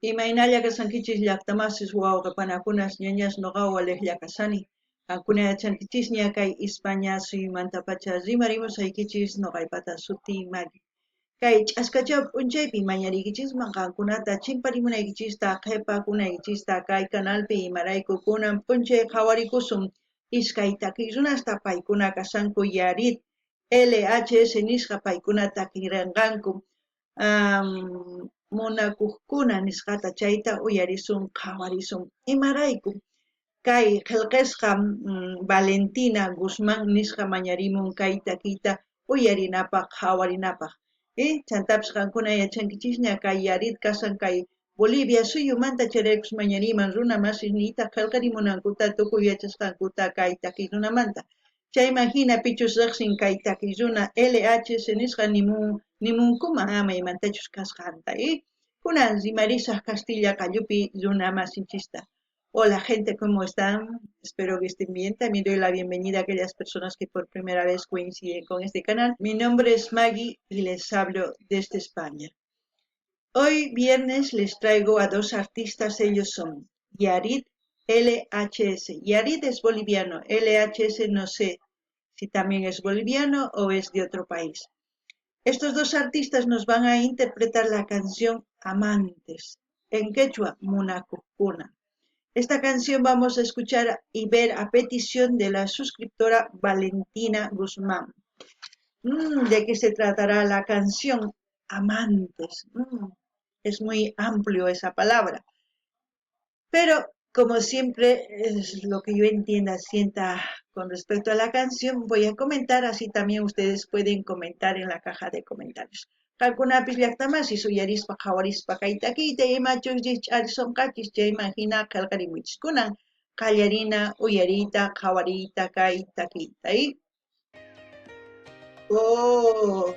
Imaynalla kashankichis llaqtamasis wawqe panakunas ñañas noqa walejlla kashani. Qankuna yachankichisña kay Ispaña suyumantapacha rimarimusaykichis noqaypata sutiy Maggie. Kay ch'askachaw p'unchaypi mañariykichisman qankunata chimparimunaykichista qhepakunaykichista kay canalpi imarayku kunan p'unchay qhawarikusun iskay takiy runasta paykuna kashanku Yarid LHS nisqa paykuna takirenqanku munakuqkuna nisqata chayta uyarisun qhawarisun. Imarayku kay qhelqesqa Valentina Guzmán nisqa mañarimun kay takiyta uyarinapaq qhawarinapaq. Chantapis qankuna yachankichisña kay Yarid kashan kay Bolivia suyumanta chayraykus mañariman runa masis niyta qhelqarimunankuta tukuy yachasqankuta kay takiy runamanta. Chayman hina pichus rejsin kay takiy runa LHS nisqa nimunkuman maymantachus kasqanta. Kunan rimarisaj kastilla qallupi runa masinchista. Hola gente, ¿cómo están? Espero que estén bien. También doy la bienvenida a aquellas personas que por primera vez coinciden con este canal. Mi nombre es Maggie y les hablo desde España. Hoy viernes les traigo a dos artistas, ellos son Yarid LHS. Yarid es boliviano, LHS no sé si también es boliviano o es de otro país. Estos dos artistas nos van a interpretar la canción Amantes, en quechua Munakuqkuna. Esta canción vamos a escuchar y ver a petición de la suscriptora Valentina Guzmán. ¿De qué se tratará la canción Amantes? Es muy amplio esa palabra. Pero, como siempre, es lo que yo entienda, sienta con respecto a la canción, voy a comentar, así también ustedes pueden comentar en la caja de comentarios. Qankunapis llaqtamasis uyarispa qhawarispa kay takiyta imachus rikch'arisonqachis chayman hina qhelqarimuychis. Kunan qallarina uyariyta qhawariyta kay takiyta. Oh,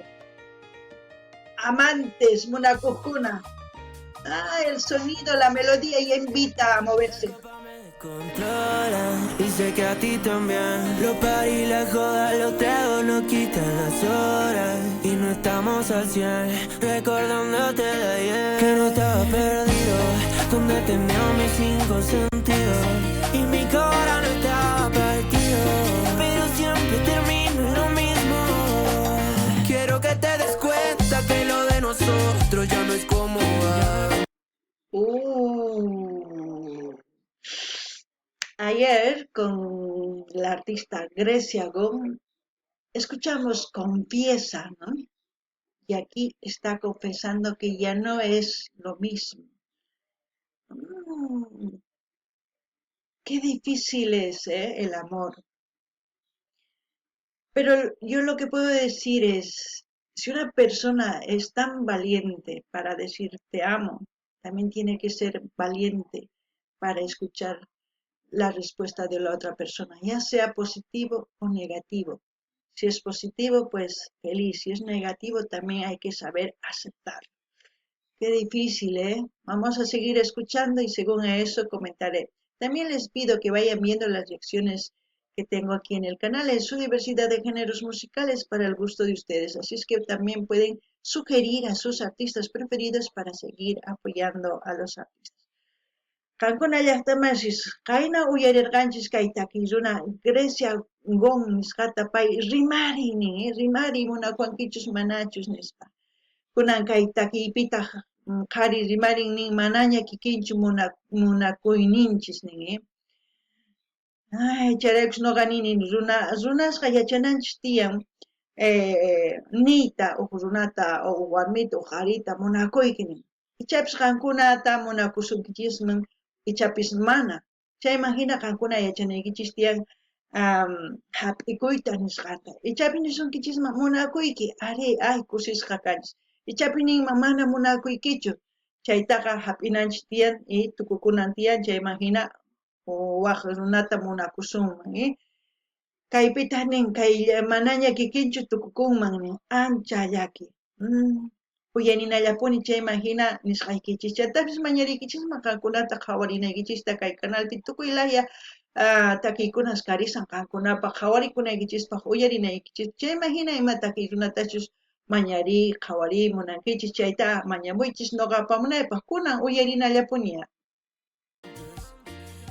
amantes, munakuqkuna. Ah, el sonido, la melodía ya invita a moverse. Controla y sé que a ti también. Los party, la joda, los tragos nos quitan las horas y no estamos al 100. Recordándote de ayer que no estaba perdido, donde tenía mis cinco sentidos y mi corazón no estaba partido, pero siempre termino en lo mismo. Quiero que te des cuenta que lo de nosotros ya no es como va. Ayer con la artista Grecia Gom escuchamos Confiesa, ¿no? Y aquí está confesando que ya no es lo mismo. Qué difícil es, el amor. Pero yo lo que puedo decir es, si una persona es tan valiente para decir te amo, también tiene que ser valiente para escuchar la respuesta de la otra persona, ya sea positivo o negativo. Si es positivo, pues feliz. Si es negativo, también hay que saber aceptarlo. Qué difícil, Vamos a seguir escuchando y según eso comentaré. También les pido que vayan viendo las reacciones que tengo aquí en el canal, en su diversidad de géneros musicales para el gusto de ustedes. Así es que también pueden sugerir a sus artistas preferidos para seguir apoyando a los artistas. Qankuna llaqtamasis, qayna uyarirqanchis kay takiy runa Grecia Gom nisqata pay rimari nin, rimari munakuwankichus manachus nispa. Kunan kay takiypitaq qhari rimarin nin manaña kikinchu munakuyninchis nin. Ay, chayraykus noqa nini runasqa yachananchis tiyan niyta uj runata o uj warmita uj qharita munakuyki nin. Ichapis qankunata munakusunkichisman, ichapis mana. Chayman hina qankuna yachanaykichis tiyan hap'ikuyta nisqata. Ichapis nisunkichisman munakuyki, ari, ay, kusisqa kanchis. Ichapis ninman mana munakuykichu. Chaytaqa hap'inanchis tiyan y tukukunan tiyan, chayman hina waj runata munakusunman. Kaypitaq nin, kay manaña kikinchu tukukunman nin, ancha llaki. Uyarinallapuni chayman hina nisqaykichis. Chantapis mañariykichisman qankunata qhawarinaykichista kay canalpi tukuy laya takiykunas karisan qankunapaq qhawarikunaykichispaq uyarinaykichis. Chayman hina ima takiy runatachus Mañariy, qhawariy, munankichis chayta mañamuychis noqa apamunaypaj. Kunan uyarinallapuniya.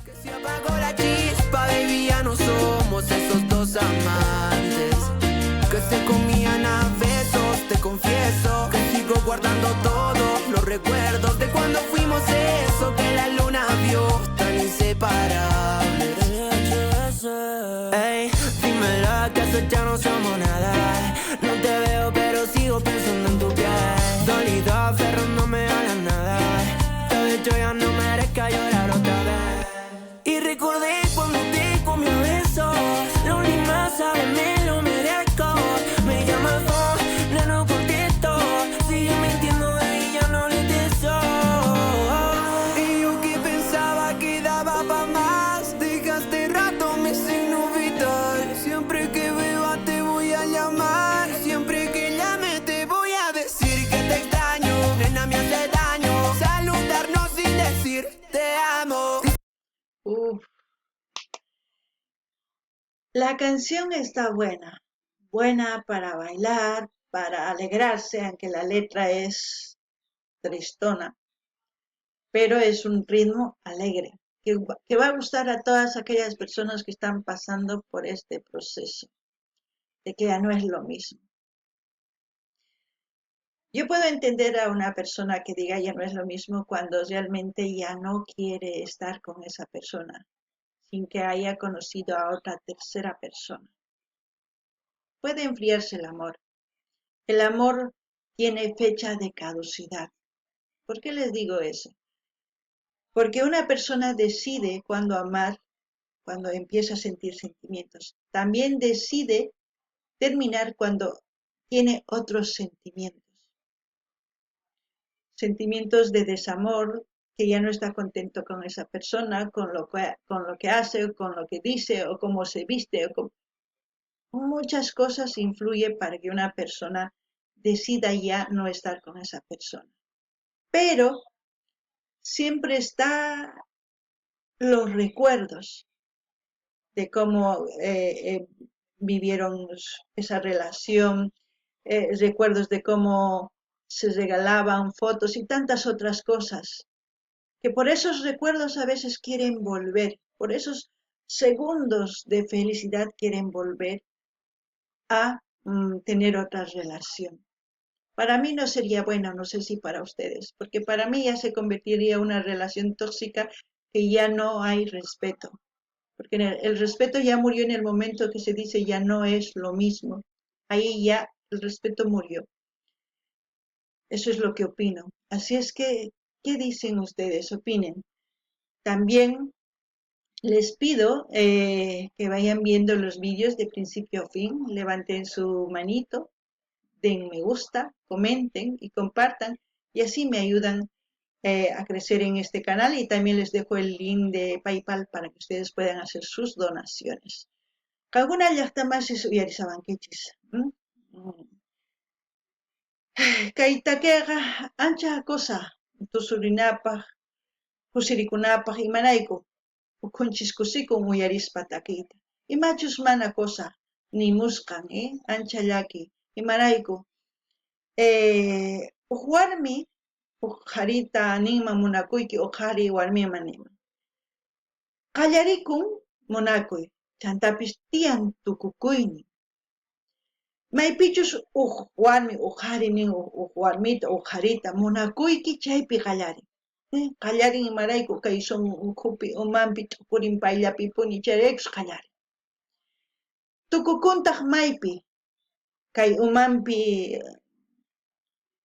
Que se apagó la chispa, baby, ya no somos esos dos amantes que se comían a besos, te confieso que sigo guardando todos los recuerdos de cuando fuimos eso que la luna vio tan inseparables. Ey, dímelo, acaso ya no somos nada. No te veo, pero sigo pensando en tu piel. Dolido, aferrándome a la nada. Tal vez yo ya no merezca llorar otra vez. Y recordé cuando te comí a besos. Lo ni más sabe, me lo merezco. Me llama el phone, no, no contesto. Sigue mintiendo, baby, ya no le deseo. Y yo que pensaba que daba pa' más. Dejaste rato mi signo vital. Siempre que beba te voy a llamar. Siempre que llame te voy a decir que te extraño. Nena, me hace daño saludarnos sin decir te amo. Uf. La canción está buena, buena para bailar, para alegrarse, aunque la letra es tristona, pero es un ritmo alegre que va a gustar a todas aquellas personas que están pasando por este proceso de que ya no es lo mismo. Yo puedo entender a una persona que diga ya no es lo mismo cuando realmente ya no quiere estar con esa persona, sin que haya conocido a otra tercera persona. Puede enfriarse el amor. El amor tiene fecha de caducidad. ¿Por qué les digo eso? Porque una persona decide cuándo amar, cuando empieza a sentir sentimientos. También decide terminar cuando tiene otros sentimientos. Sentimientos de desamor, que ya no está contento con esa persona, con lo que hace, o con lo que dice, o cómo se viste. Muchas cosas influyen para que una persona decida ya no estar con esa persona. Pero siempre están los recuerdos de cómo vivieron esa relación, recuerdos de cómo se regalaban fotos y tantas otras cosas, que por esos recuerdos a veces quieren volver, por esos segundos de felicidad quieren volver a tener otra relación. Para mí no sería bueno, no sé si para ustedes, porque para mí ya se convertiría en una relación tóxica que ya no hay respeto, porque el respeto ya murió en el momento que se dice ya no es lo mismo, ahí ya el respeto murió. Eso es lo que opino. Así es que, ¿qué dicen ustedes? Opinen. También les pido que vayan viendo los vídeos de principio a fin, levanten su manito, den me gusta, comenten y compartan, y así me ayudan a crecer en este canal, y también les dejo el link de PayPal para que ustedes puedan hacer sus donaciones. Alguna llaqta más es uyarisabankichis. Kay takiqa ancha cosa tusurinapaj, kusirikunapaj imarayku ukhunchis kusikun uyarispa takiyta. Imachus mana cosa nimusqan, Ancha llaki. Imarayku. Uj warmi, uj qharita ninman munakuyki, uj qhari warmiman ninman. Qallarikun munakuy, chantapis tiyan tukukuynin. Maypichus uj warmi, uj qhari nin, uj warmita, uj qharita munakuyki chaypi qallarin. Qallarin imarayku kay son ukhupi umanpi t'ukurin payllapipuni chayraykus qallarin. Tukukuntaq maypi kay umanpi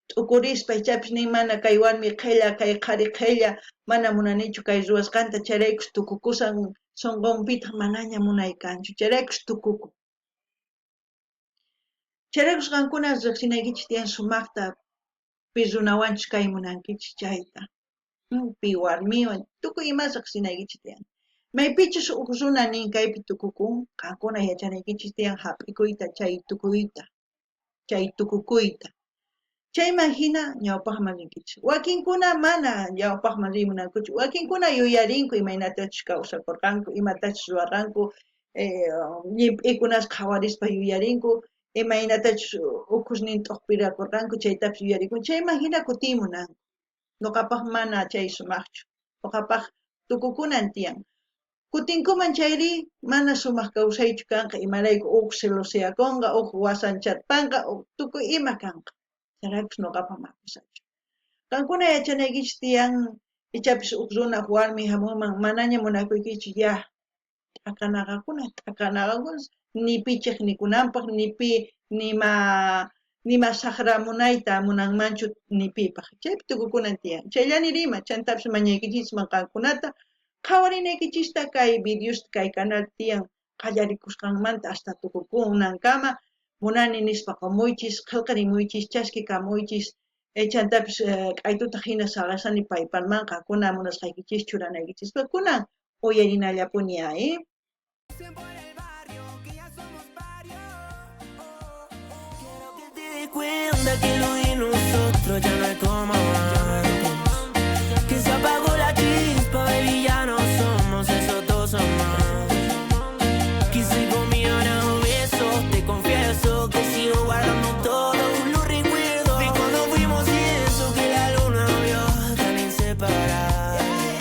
t'ukurispa ichapis nin mana kay warmi qhella, kay qhari qhella, mana munanichu kay ruwasqanta chayraykus tukukusan sonqonpitaq manaña munaykanchu chayraykus tukukun. Chayraykus qankuna riqsinaykichis tiyan sumaqta pi runawanchus kay munankichis chayta. Pi warmiwan tukuy ima riqsinaykichis tiyan. Maypichus uj runa nin kaypi tukukun, qankuna yachanaykichis tiyan hap'ikuyta chay tukuyta, chay tukukuyta. Chayman hina ñawpaqman rinkichis. Wakinkuna mana ñawpaqman riy munankuchu, wakinkuna yuyarinku imaynatachus kawsakurqanku, imatachus ruwarqanku, llimp'ikunas qhawarispa yuyarinku, Imaynatachus ukhusnin t'ojpirakorqanku chaytapis yuyarikun. Chayman jina kutimunanku. Noqapaj mana chay sumajchu. Noqapaj tukukunan tiyan. Kutinkuman chayrí mana sumaj kawsaychu kanqa, imarayku uj celoseakonqa, uj wasancharpanqa, uj tukuy ima kanqa. Chayraykus noqapaj mana kusachu. Qankuna yachanaykichis tiyan, ichapis uj runa, uj warmi jamunman, manaña munakuykichu, ya t'akanaqakuna, t'akanaqakuna, ni pi chejnikunanpaj, ni pi nima nima sajra munayta munanmanchu ni pipaj. Chaypi tukukunan tiyan. Chayllani rima, chantapis mañaykichisman qankunata qhawarinaykichista kay videosta, kay canal tiyan qallarikusqanmanta hasta tukukunankama munani nispa qomuychis, qhelqarimuychis, chaskikamuychis, chantapis k'aytuta jina saqesani PayPalman qankuna munasqaykichis churanaykichispaj. Kunan uyarinallapuni ¿eh? Quiero que te des cuenta que lo de nosotros ya no es como antes. Que se apagó la chispa, baby, ya no somos esos dos amantes. Quise conmigo un beso, te confieso que sigo guardando todos los recuerdos de cuando fuimos y eso que la luna vio tan inseparables.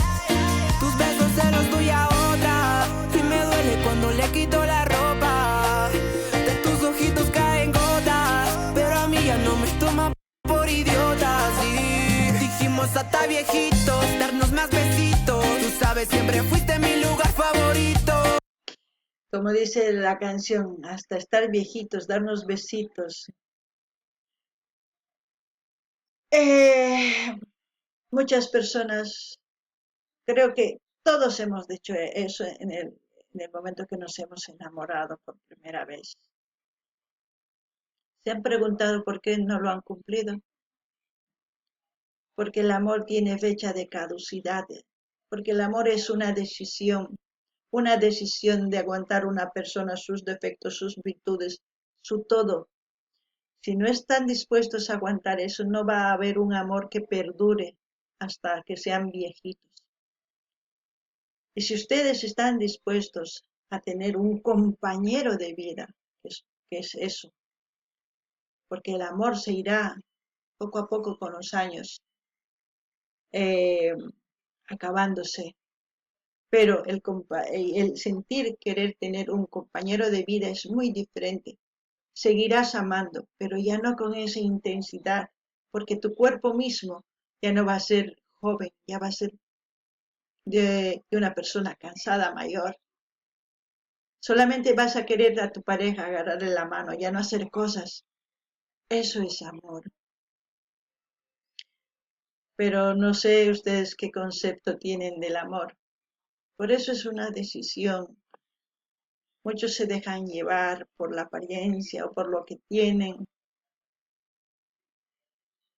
Tus besos se los doy a otra y me duele cuando le quito la ropa. De tus ojitos caen gotas, pero a mí ya no me toma por idiota. Sí, dijimos hasta viejitos, darnos más besitos. Tú sabes, siempre fuiste mi lugar favorito. Como dice la canción, hasta estar viejitos, darnos besitos. Muchas personas, creo que todos hemos dicho eso en el momento que nos hemos enamorado por primera vez. ¿Se han preguntado por qué no lo han cumplido? Porque el amor tiene fecha de caducidad, porque el amor es una decisión, una decisión de aguantar a una persona, sus defectos, sus virtudes, su todo. Si no están dispuestos a aguantar eso, no va a haber un amor que perdure hasta que sean viejitos. Y si ustedes están dispuestos a tener un compañero de vida, que es eso, porque el amor se irá poco a poco con los años, acabándose, pero el sentir querer tener un compañero de vida es muy diferente. Seguirás amando, pero ya no con esa intensidad, porque tu cuerpo mismo ya no va a ser joven, ya va a ser de una persona cansada, mayor. Solamente vas a querer a tu pareja, agarrarle la mano, ya no hacer cosas. Eso es amor. Pero no sé ustedes qué concepto tienen del amor. Por eso es una decisión. Muchos se dejan llevar por la apariencia o por lo que tienen.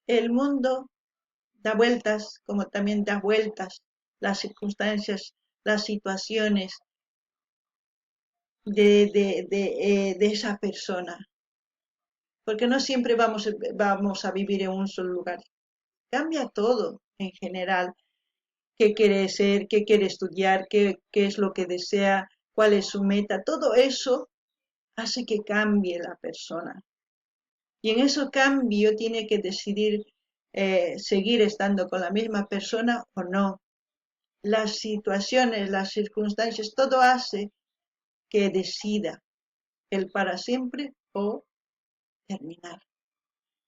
El mundo da vueltas, como también da vueltas las circunstancias, las situaciones de esa persona. Porque no siempre vamos a vivir en un solo lugar. Cambia todo en general. ¿Qué quiere ser? ¿Qué quiere estudiar? ¿Qué es lo que desea? ¿Cuál es su meta? Todo eso hace que cambie la persona. Y en ese cambio tiene que decidir seguir estando con la misma persona o no. Las situaciones, las circunstancias, todo hace que decida el para siempre o terminar.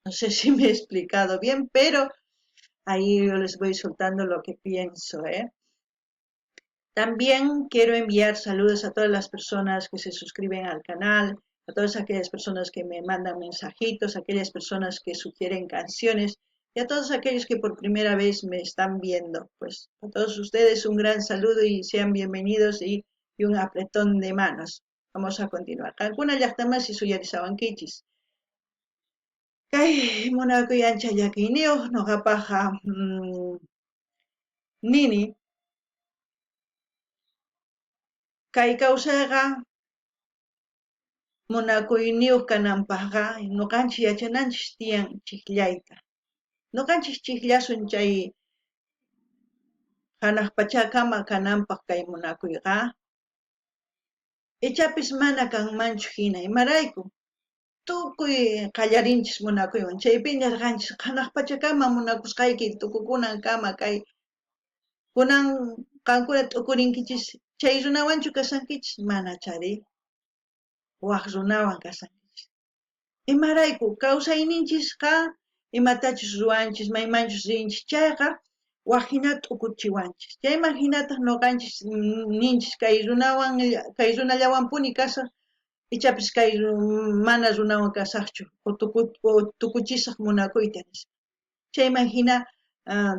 No sé si me he explicado bien, pero ahí yo les voy soltando lo que pienso. También quiero enviar saludos a todas las personas que se suscriben al canal, a todas aquellas personas que me mandan mensajitos, a aquellas personas que sugieren canciones y a todos aquellos que por primera vez me están viendo. A todos ustedes un gran saludo y sean bienvenidos y un apretón de manos. Vamos a continuar. Qankuna llaqtamasi suyarisawankichis. Kay munakuy ancha llakiyniyuq noqapaqqa, nini, kay kawsayqa munakuyniyuq kananpaqqa noqanchis yachananchis tiyan chijllayta. Noqanchis chijllasun chay hanaq pachakama kananpaq kay munakuyqa. Ichapis mana kanmanchu hina, imarayku? Tukuy qallarinchis munakuywan. Chaypi nerqanchis, Janaj pachakama munakusqayki tukukunankama kay. Kunan qankuna t'ukurinkichis, chay runawanchu kashankichis? Manachari, waj runawan kashankichis. Imarayku kawsayninchisqa imatachus ruwanchis, maymanchus rinchis chayqa waj jina t'ukuchiwanchis. Chayman jinataj noqanchis ninchis kay runawan, kay runallawanpuni kasaj, ichapis kay mana runawan kasajchu, tukuchisaj munakuyta nispa. Chayman jina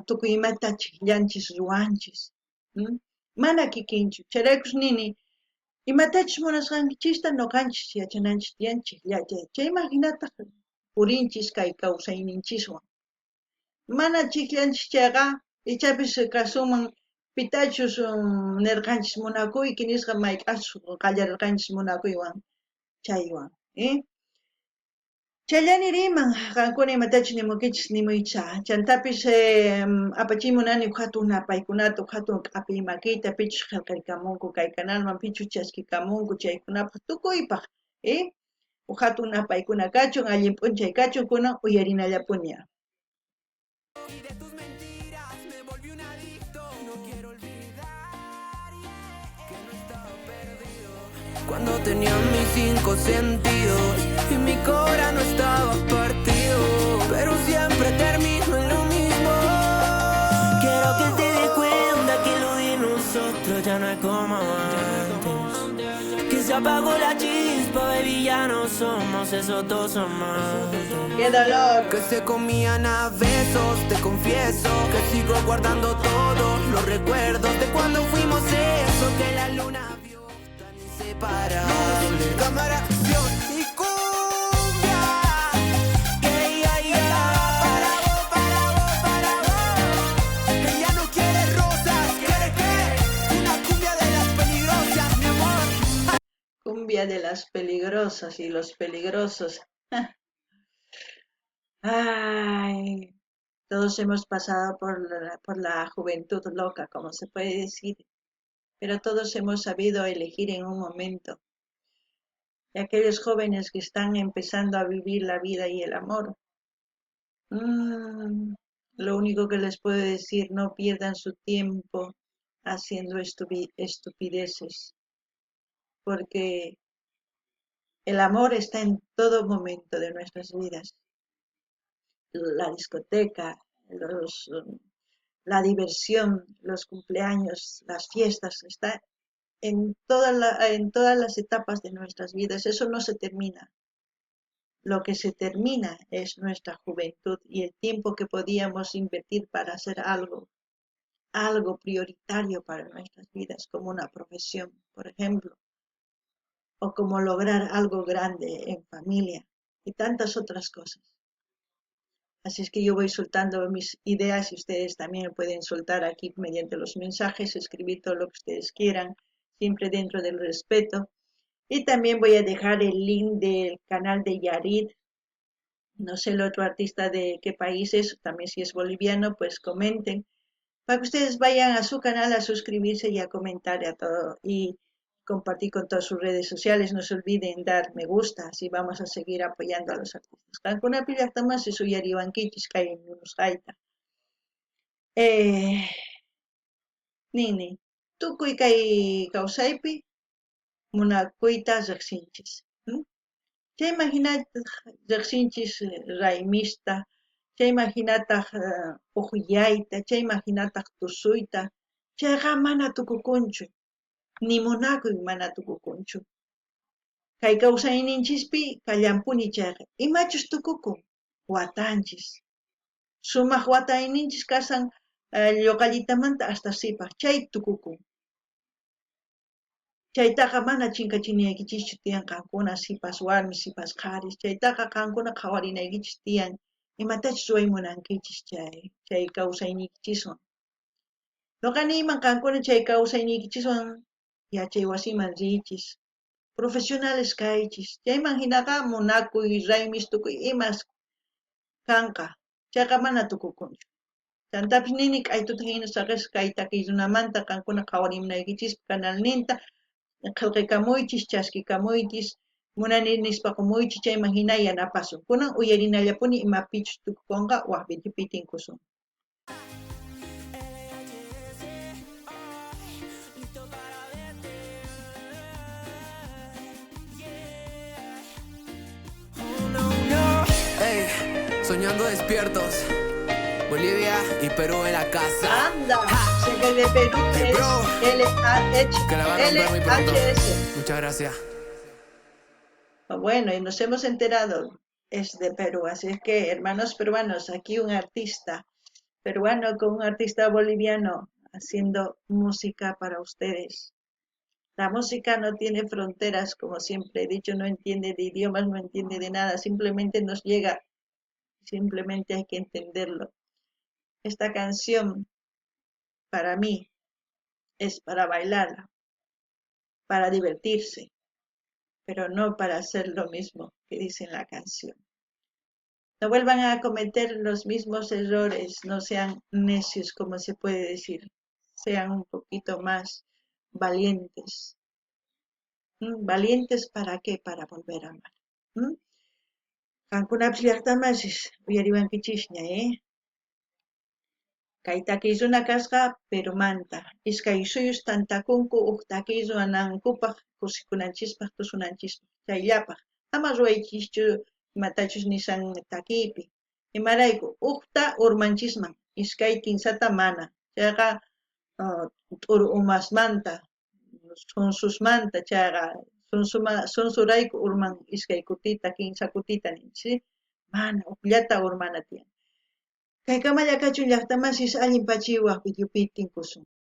tukuy imata chijllanchis, ruwanchis. Mana kikinchu. Chayraykus nini, imatachus munasqanchista noqanchis yachananchis tiyan chijllachay. Chayman jinataj purinchis kay kawsayninchiswan. Mana chijllanchis chayqa, ichapis kasunman pitachus nerqanchis munakuyki nisqa mayk'ajchus qallarerqanchis munakuywan chaywan. Chayllani riman, qankuna imatachus nimunkichis nimuycha. Chantapis apachimunani uj jatun napaykunata, uj jatun k'apiy makiyta, pichus qhelqarikamunku kay canalman, pichus chaskikamunku chaykunapaj tukuypaj. Uj jatun napaykuna kachun, allin p'unchay kachun, kunan uyarinallapuni. Cuando tenía mis 5 sentidos y mi cora no estaba partido, pero siempre termino en lo mismo. Quiero que te des cuenta que lo de nosotros ya no es como antes, que se apagó la chispa, baby, ya no somos esos dos amantes. ¡Qué dolor! Que se comían a besos, te confieso que sigo guardando todos los recuerdos de cuando fuimos eso que la luna vio tan inseparable. Cámara, acción y cumbia. Yeah, yeah, yeah. Para vos, para vos, para vos. Ella no quiere rosas, quiere que una cumbia de las peligrosas, mi amor. Cumbia de las peligrosas y los peligrosos. Ay, todos hemos pasado por la juventud loca, como se puede decir, pero todos hemos sabido elegir en un momento. Y aquellos jóvenes que están empezando a vivir la vida y el amor, lo único que les puedo decir, no pierdan su tiempo haciendo estupideces, porque el amor está en todo momento de nuestras vidas. La discoteca, la diversión, los cumpleaños, las fiestas, está en todas las etapas de nuestras vidas. Eso no se termina. Lo que se termina es nuestra juventud y el tiempo que podíamos invertir para hacer algo prioritario para nuestras vidas, como una profesión, por ejemplo, o como lograr algo grande en familia y tantas otras cosas. Así es que yo voy soltando mis ideas y ustedes también pueden soltar aquí mediante los mensajes, escribir todo lo que ustedes quieran, siempre dentro del respeto. Y también voy a dejar el link del canal de Yarid. No sé el otro artista de qué país es, también si es boliviano, pues comenten, para que ustedes vayan a su canal a suscribirse y a comentar y a todo, y compartir con todas sus redes sociales. No se olviden dar me gusta, así vamos a seguir apoyando a los artistas. Qankuna llaqtaman si suyariwankichis kay ñunusqayta. Nini, tukuy kay kawsaypi munakuyta riqsinchis. Chayman hinataq riqsinchis raymista, chayman hinataq uqyayta, chayman hinataq tusuyta. Chayqa mana tukukunchu, ni munakuy mana tukukunchu. Kay kawsayninchispi kallanpuni chayqa, imachus tukukun, watanchis. Sumaq watayninchis kasan lluqallitamanta hasta sipaj, chay tukukun. Chaytaqa mana chinkachinaykichishchu tiyan qankuna sipas warmis, sipas qharis. Chaytaqa qankuna qhawarinaykichis tiyan imatachus ruway munankichis chay kawsayniykichiswan. Noqa niyman qankuna chay kawsayniykichiswan yachay wasiman riychis, profesionales kaychis. Chayman hinaqa munakuy, raymis, tukuy imas kanqa. Chayqa mana tukukunchu. Chantapis nini k'aytuta hina saqesqa kay takiy runamanta qankuna qhawarimunaykichis canalninta, qhelqakamuychis, chaskikamuychis, Munani nispa qomuychis, chayman hina yanapasun. Kunan uyarinallapuni imapichus tukukonqa, waj videopi tinkusun. Ey, soñando despiertos. Bolivia y Perú en la casa. Anda, sé que de Perú Hey, es bro. L-A-H, Que la va a romper muy pronto. L-H-S. Muchas gracias. Bueno, y nos hemos enterado, es de Perú. Así es que, hermanos peruanos, aquí un artista peruano con un artista boliviano haciendo música para ustedes. La música no tiene fronteras, como siempre he dicho, no entiende de idiomas, no entiende de nada, simplemente nos llega, simplemente hay que entenderlo. Esta canción, para mí, es para bailarla, para divertirse, pero no para hacer lo mismo que dice en la canción. No vuelvan a cometer los mismos errores, no sean necios, como se puede decir, sean un poquito más valientes. ¿Valientes para qué? Para volver a amar. Qankunapis llaqtamasis uyariwankichisña, Kay takiy runa kasqa Perumanta. Iskay suyus tantakunku uj takiy ruwanankupaq, kusikunanchispaq, tusunanchispaq, chayllapaq. Ama ruwaychischu imatachus nishan takiypi. Imarayku, ujta urmanchisman, iskay kinsata mana. Chayqa t'uru umasmanta, sunsusmanta, chayqa sunsurayku urman iskay kutita, kinsa kutita ninchis, ¿sí? Mana, ujllata urmana tiyan. Kaykamalla kachun llaqtamasis allin pachiwaq videopi tinkusun.